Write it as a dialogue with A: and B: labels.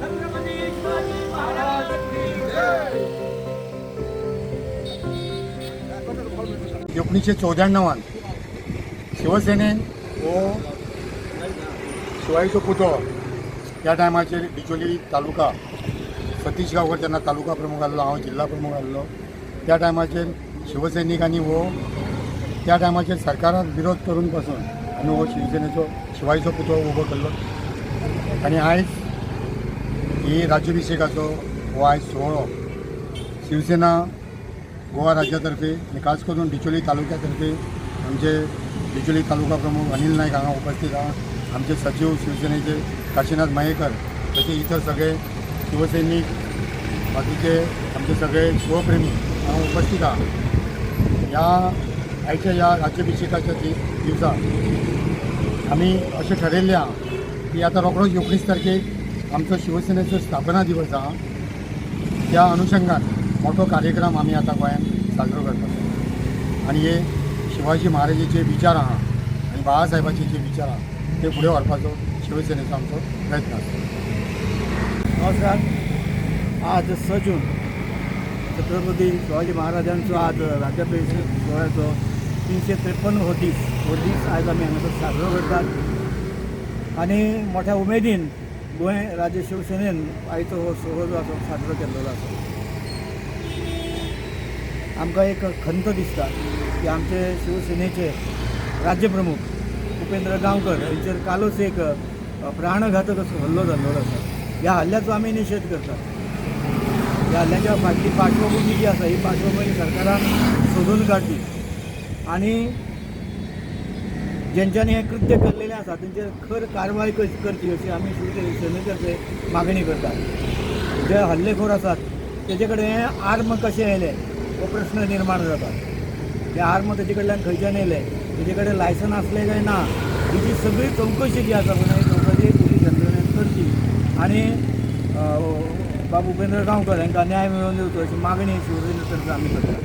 A: छत्रपती शिवाजी महाराज की जय.
B: 1994 शिवसेनेन हो शिवाजीचो पुतळो त्या टायमाचेर डिचोली तालुका सतीश गांवकर जेन्ना तालुका प्रमुख आहलो, हांव जिल्हा प्रमुख आहलो, त्या टायमाचेर शिवसैनिकांनी हो त्या टायमाचेर सरकाराक विरोध करून पासून आमी हो शिवसेनेचो शिवाजीचो पुतळो उबो केल्लो. आनी आयज ही राज्याभिशेकाचो हो आयज सुवाळो शिवसेना गोवा राज्यातर्फे आनी खास करून डिचोली तालुक्यातर्फे आमचे डिचोली तालुका प्रमुख अनिल नायक हांगा उपस्थित आहा, आमचे सचिव शिवसेनेचे काशीनाथ मयेकर, तशें इतर सगळे शिवसैनिक, बाकीचे आमचे सगळे शिवप्रेमी हांगा उपस्थित आहा. ह्या आयच्या ह्या राज्याभिशेकाच्या दिवसा आमी अशें ठरयल्लें आहा की आतां रोखडोच 19 तारखेक आमचो शिवसेनेचो स्थापना दिवस आहा. त्या अनुशंगान मोठो कार्यक्रम आमी आतां गोंयांत साजरो करतात आनी हे शिवाजी महाराजाचे विचार आहा आनी बाळासाहेबाचे जे विचार आहा ते फुडें व्हरपाचो शिवसेनेचो आमचो प्रयत्न आसा.
C: नमस्कार. आज 6 जून, छत्रपती शिवाजी महाराजांचो आज राज्याभिषेक सुवाळ्याचो 353 हो दीस. हो दीस आयज आमी हांगासर साजरो करतात आनी मोठ्या उमेदीन गोंय राज्य शिवसेनेन आयचो हो सुवाळो जो आसा साजरो केल्लो आसा. आमकां एक खंत दिसता की आमचे शिवसेनेचे राज्यप्रमुख उपेंद्र गांवकर हेंचेर कालूच एक प्राणघातक असो हल्लो जाल्लो आसा. ह्या हल्ल्याचो आमी निशेध करतात. ह्या हल्ल्याच्या फाटली पार्श्वभूमी जी आसा, ही पार्श्वभूमी सरकारान सोदून काडची आनी जेंच्यांनी हें कृत्य केल्लेलें आसा तेंचेर खर कारवाय करची अशी आमी शिवसेनेतर्फे मागणी करतात. जे हल्लेखोर आसात तेजे कडेन हें आर्म कशें येयलें हो प्रश्न निर्माण जाता. हे आर्म तेजे कडल्यान खंयच्यान येयले, तेजे कडेन लायसन आसलें काय ना, हेची सगळी चवकशी जी आसा पळय, ही चवकशी पुलीस यंत्रणेन करची आनी बाब उपेंद्र गांवकर हांकां न्याय मेळोवन दिवचो अशी मागणी शिवसेनेतर्फे आमी करतात.